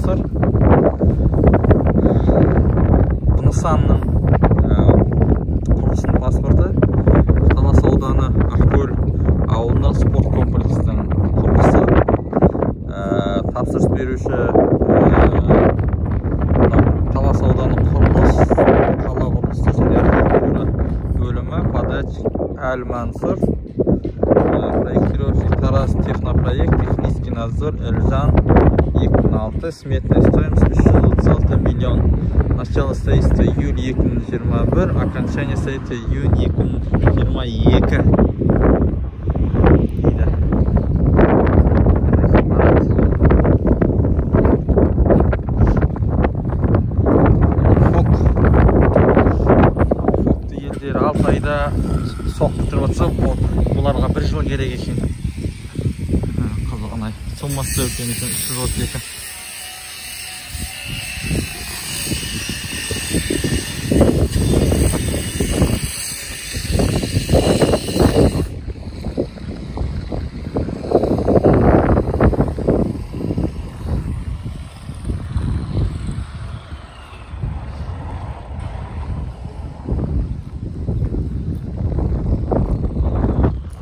Әлмансұр. Бұл нысанның құрылысының паспорты Талас ауданы Ақкөл ауылында спорт комплексінің құрылысы. Тапсырыс беруші Талас ауданы құрылыс, қала құрылысы және архитектура бөлімі, подрядчик Әлмансұр, проектировщик Тараз технопроект, технический надзор Эльжан 2006, сметная стоимость 336 миллион. Начало строительства июль 2021, окончание строительства июнь 2022. Дейді. ФОК. ФОКты елдері 6 айда соқ бітіріп жатса, бұларға 1 жыл керек екен. Қызығын ай. Сомасы үлкен екен, 332.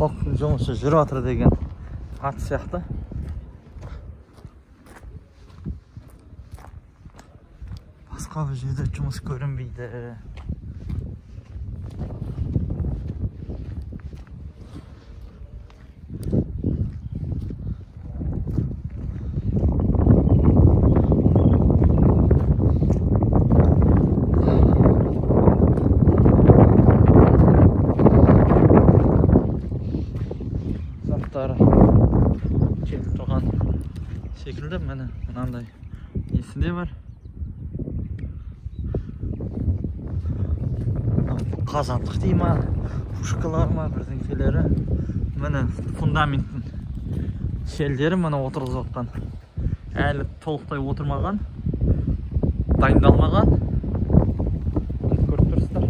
ФОКтың жұмысы жүріп жатыр деген ат сияқты. Басқа бір жерде жұмыс көрінбейді. Заттары келіп тұрған секілді. Міне мынандай несі де бар. Қазандық дей ма, пушкалар ма, бірдеңкелері. Міне фундаменттің шелдері міне отырғызып жатқан. Әлі толықтай отырмаған, дайындалмаған. Міне көріп тұрсыздар.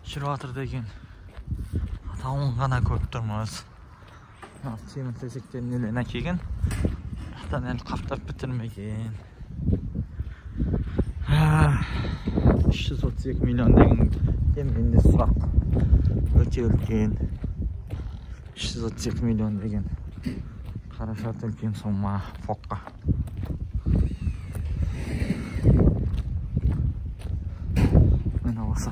Жүріп жатыр деген атауын ғана көріп тұрмыз. Темір төсектерін елен әкелген, бірақтан әлі қаптап бітірмеген. 332 миллион деген менде сұрақ өте үлкен. 332 миллион деген қаражат үлкен сома ФОКқа. Міне осы.